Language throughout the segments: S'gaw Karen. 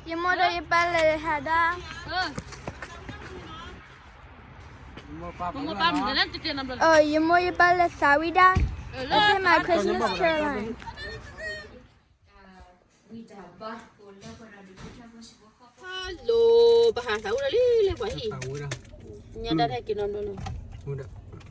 ယမိၢ်ဒီးယပၢ်လဲၤဟးဒၣ်, ယမိၢ်ယပၢ်လဲၤသးဝံၣ်ဒၣ်, အဆ့မး Christmas Caroline. Hello, ပဟးသးဝံၣ်လီၤလံ လၢပှၤဟံၣ်, ညါတၢ်တဟဲက့ၤနီတဘျီလၢၤ.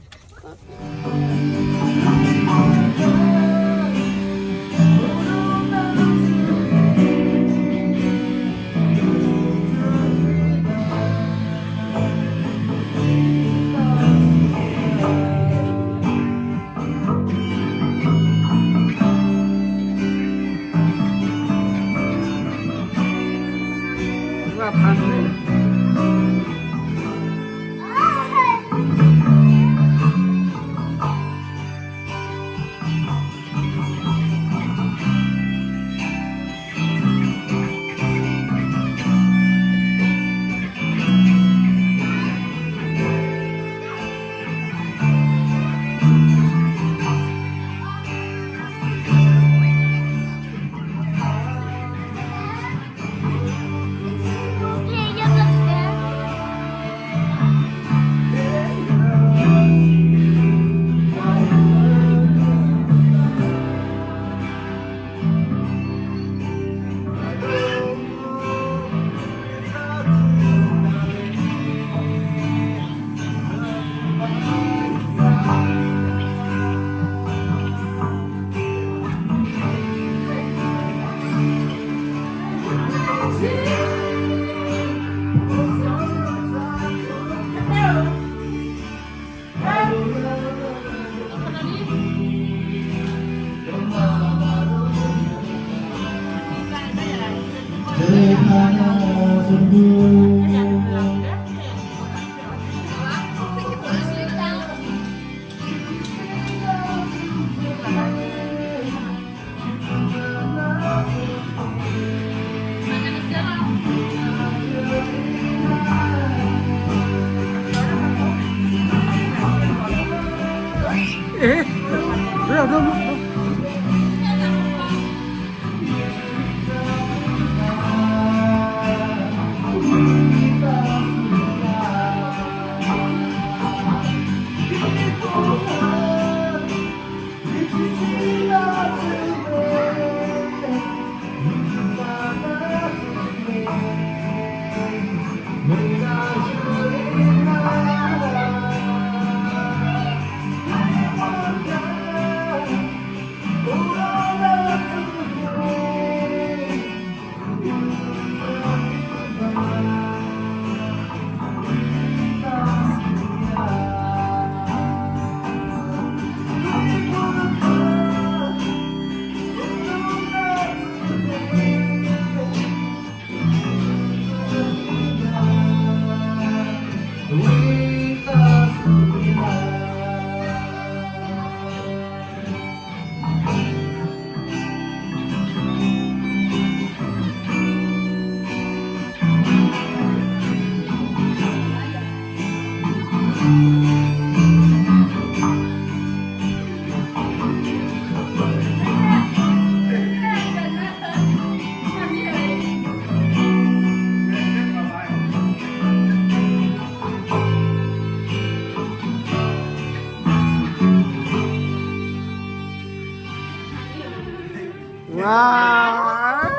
Wow!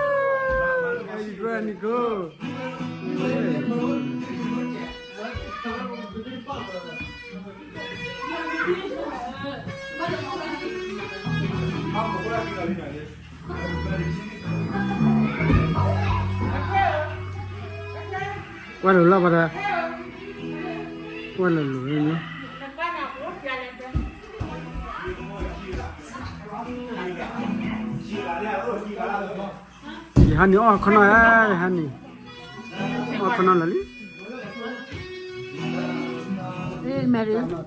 Very good, Nicole. ကွၢ်လၢလီၤဘၣ်ဒီး, ကွၢ်လၢလီၤန့ၣ်, ယဟးန့ၢ်အီၣ်ခီနီၢ်ဧါ, ယဟးန့ၢ်, အီၣ်ခီနီၢ်လီၤလံ. မ့ၢ်, တီမ့ၢ်န့ၣ်,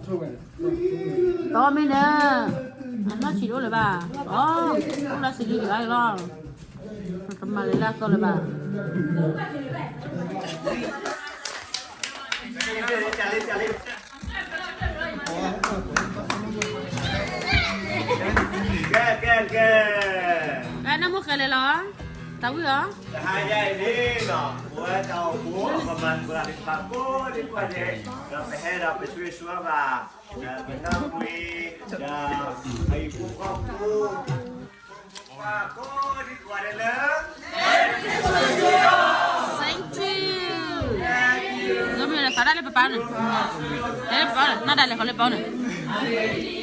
အနီၢ်ဆံးတအိၣ်လၢၤဘၣ်, အိၣ်လၢစံးလံတဂၤအံၤလီၤ, ကမၤလၢလၢအသီလၢၤဘၣ်. လဲၤလီၤ, တၢ်ဝံၤလီၤ. တဟါညါအံၤန့ၣ်နီၤ, ပဝဲတၢ်အိၣ်ဖှိၣ် ပမၤသကိးတၢ်သ့ၣ်တဖၣ်ကိးဒံကိးဒဲး, ဒီးပဟဲဒီးပဆၢဂ့ၤဆၢဝါဘၣ် ပနီၢ်ကွံာ် ဒီးအဟံၣ်ဖိဃီဖိ ပှၤကိးဒံကိးဒဲးလၢ Thank you. ဖးဒၣ်လၢပပၢ်န့ၣ်, ဖးဒၣ်လၢပပၢ်န့ၣ်, နဒၣ်လဲၤဃီလၢပၢ်န့ၣ်.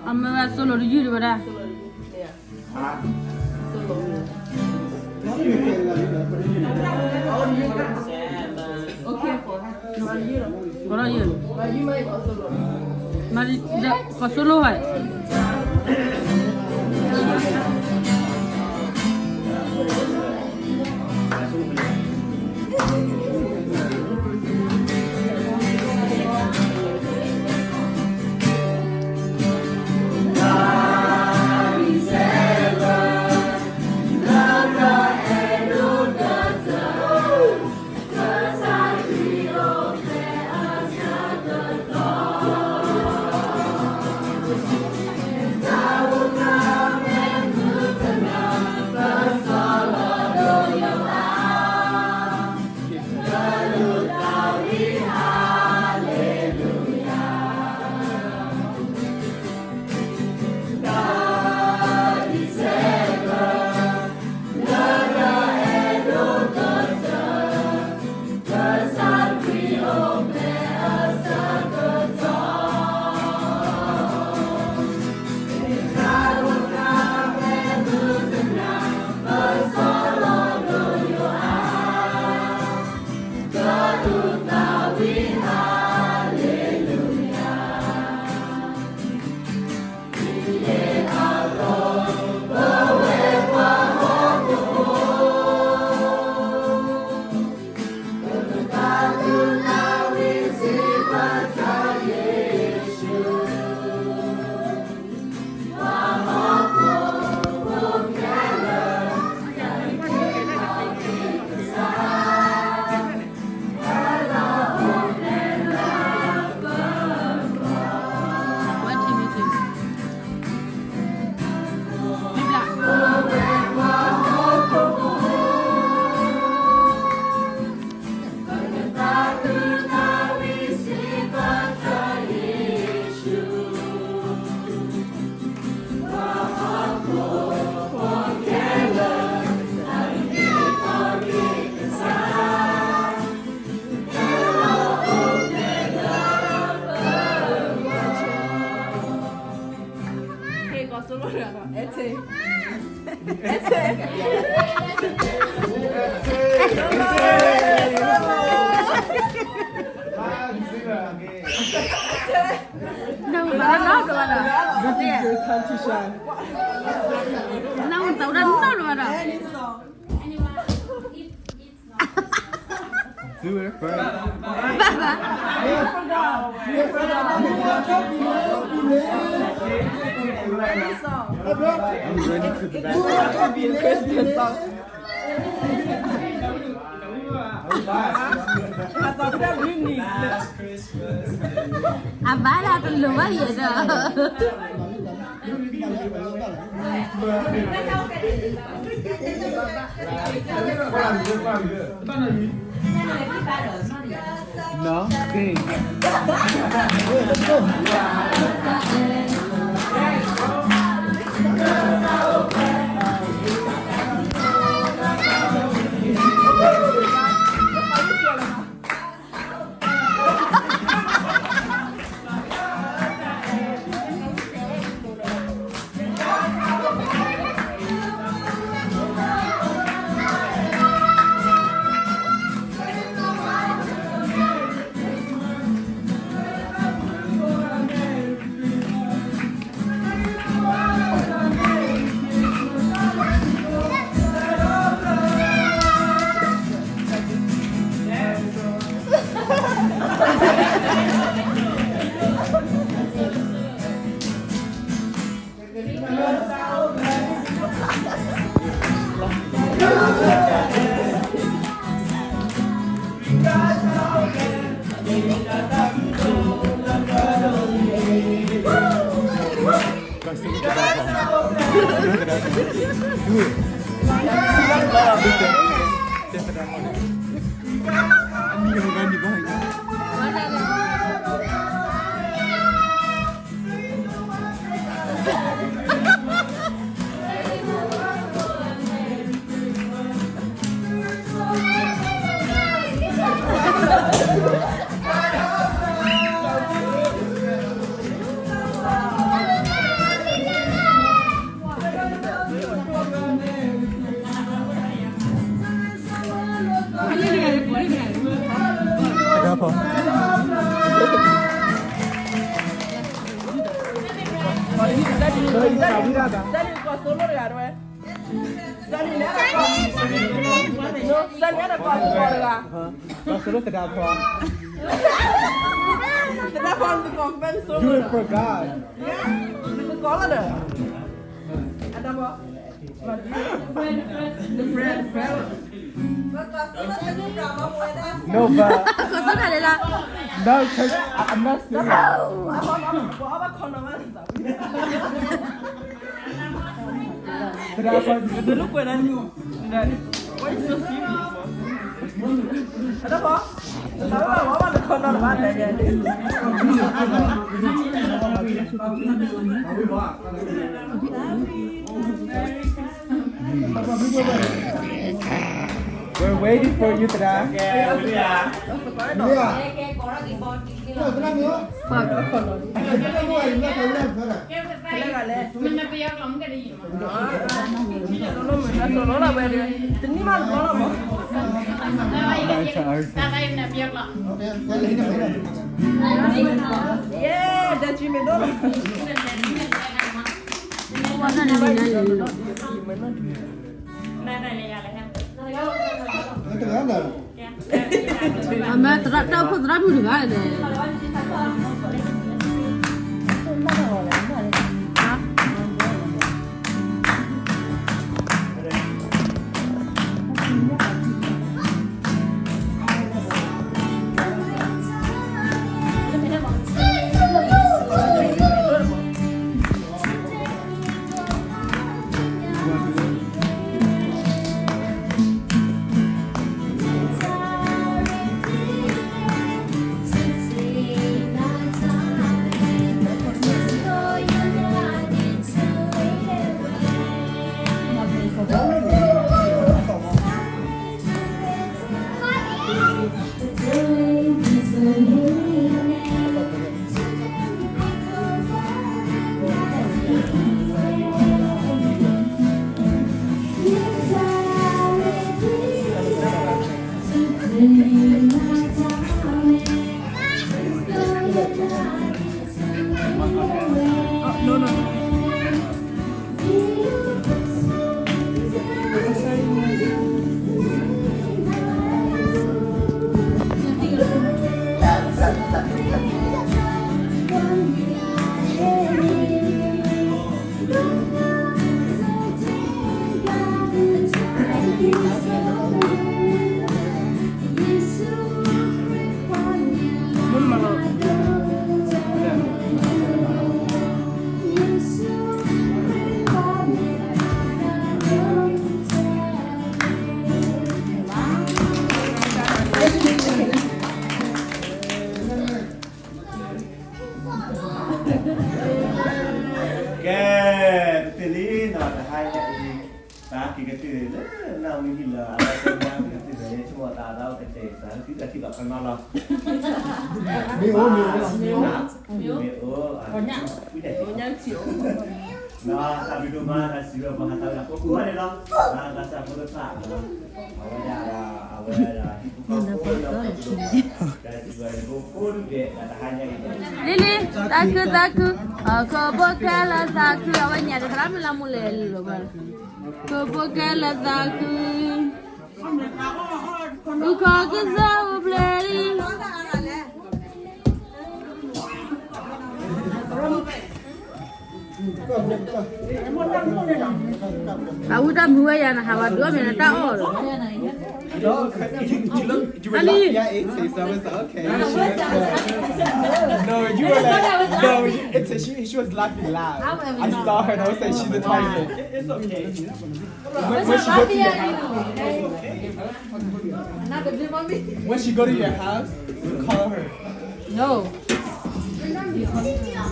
အမ့ၢ်ဝဲ solo တယုၢ်တဝဲဒၣ်. ကီး solo ဟဲ. Do it first. I'm ready to the back. အဘၣ်လၢတလိၣ်ဘၣ်ယဲဒီး No, sing. စဲန့ၣ်ကီၢ်စိလိတဂၤတဝဲ, စဲန့ၣ်န့ၣ်, စဲန့ၣ်တကီၢ်တကီၢ်တဂၤ, ကီၢ်စိလိသဒၢဖီ, သဒၢဖီနကီၢ်ဖဲနစိလိ, do it for God, နကီၢ်လီၤဒီး, အတၢ်ဘီ No, but no, 'cause I'm not serious. We're waiting for you, Tara. Ama tara ta ko tara mu ga le. Kê, ptê lê nà tâ há nhaí, tâ kì kdê lê, nà mì hì lơ, a lơ kdê nà mì kdê lê, chmua tâ dao kdê, tâ kì kdê lê kâ nò lơ. Mì ôh, mì ôh. Mì ôh, a, mì ôh. Nà, tâ bì dô ma, tâ sì wê bò hà tâ lâ kô kô lê lơ. Nà, tâ sà kô lê pha. Awê dâ, awê dâ, hì kô kô lê lơ. Lili, thank you, thank you. အခိၣ်ဘိကဲလၢသးခု, အဝဲညါတခါမ့ၢ်လၢမူလဲၣ်လီၤဘၣ်. ခိၣ်ဘိကဲလၢသးခု, အူခီကစၢ်အိၣ်ဘျဲၣ်လံ. အဝဲတၢ်မုာ်ဝဲယၤနဟးဝဲဒိၣ်မ့ၢ်နတၢ်အီၣ်လီၤ. No, 'cause you, you look, you were laughing at Ete, so I was like, okay, she was good. No, you were like, no, you, Ete, she, she was laughing loud. I saw her and I was like, she's a Tarzan. When, when she go to your house, when she go to your house, you call her. No.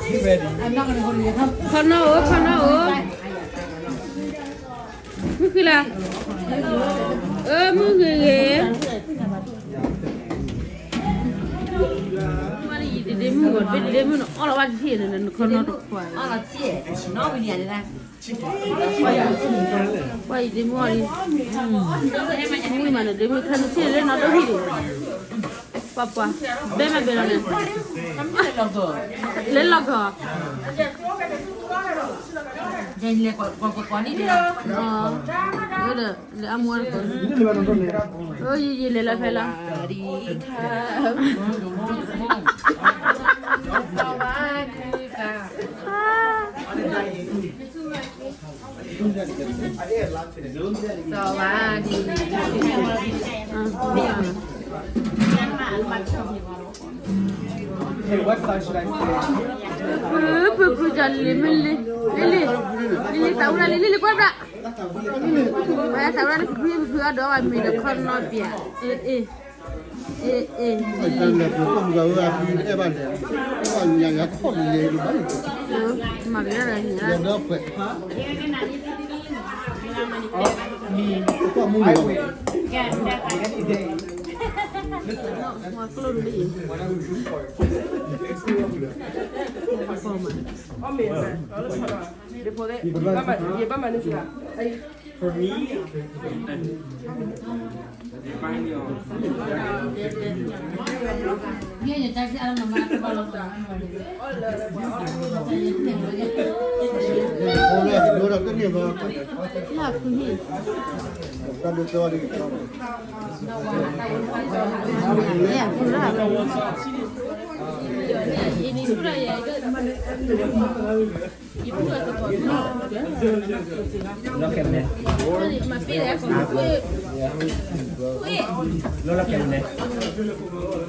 Get ready. ခီနီၢ်အိၣ်, ခီနီၢ်အိၣ်, မုၢ်ဃုလၢ, အၢ မုၢ်ဂ့ၤဂ့ၤ, ယတဒ့မုၣ်ဂီၤ တဘ့ၣ်တဒ့မုၣ်န့ၣ် အီၣ်လီၤဝဲတထံၣ်န့ၣ် နခီနီၢ်တခွါ, ပှၤယတဒ့မုၣ်အီၣ်လံ, မုၢ်မးန့ၣ် ဒ့မုၣ်ခါနထံၣ်လၢနီၢ်တဟံၣ်ဒံး, ပှၤပှၤ, ဘဲမးဘဲလီၤန့ၣ်, လၢလီၢ်ကီၢ်. လဲၤကွၢ်ကွၢ်ကွၢ်ကွၢ်န့ၣ်ဒီး, အဝဲဒီး လဲၤအမူအါတကိး, ယယလဲၤလီၤဖဲလီၤ, စီၤဝါဒံး, ဖုဖုဖုကလံၤမ့ၢ်လံ, လံၤလံၤ, လံၤလံၤ သးဝဲဒၣ်လံၤ လံၤလံၤ ကွၢ်ဘၣ်, ဝဲသးဝဲဒၣ်လံၤ ဖုဖုဖုဖုအဒီးဝဲမ့ၢ်ဒီးခီနီၢ်ပၠး, အ့ၣ်အ့ၣ်, အ့ၣ်အ့ၣ်, မၤက့ၤဒၣ်ဒီးညါ, လီၤခဲန့ၣ်, လီၤခဲန့ၣ်,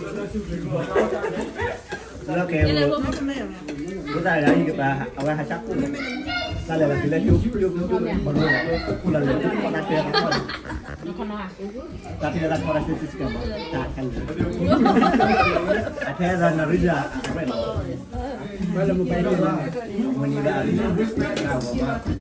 လီၤခဲန့ၣ်, ဘုသးဂၤအံၤကပၤ အဝဲဟးဆါကိၣ်, တၢ်လဲၤလီၤတုၤလၢကၠိကၠိကၠိကၠိ, ဘၣ်မနုၤလဲၣ် ကိၣ်လီၤလၢတၢ်တဲတၢ်ခီန့ၣ်, တၢ်တဲတၢ်ခီတၢ်စ့စ့စ့ကဲမး တၢ်ခဲန့ၣ်, အထဲဒီးနရံဒၣ်အဝဲလီၤ, မနုၤဒၣ်အရံဒၣ်, တၢ်ဂီၤမး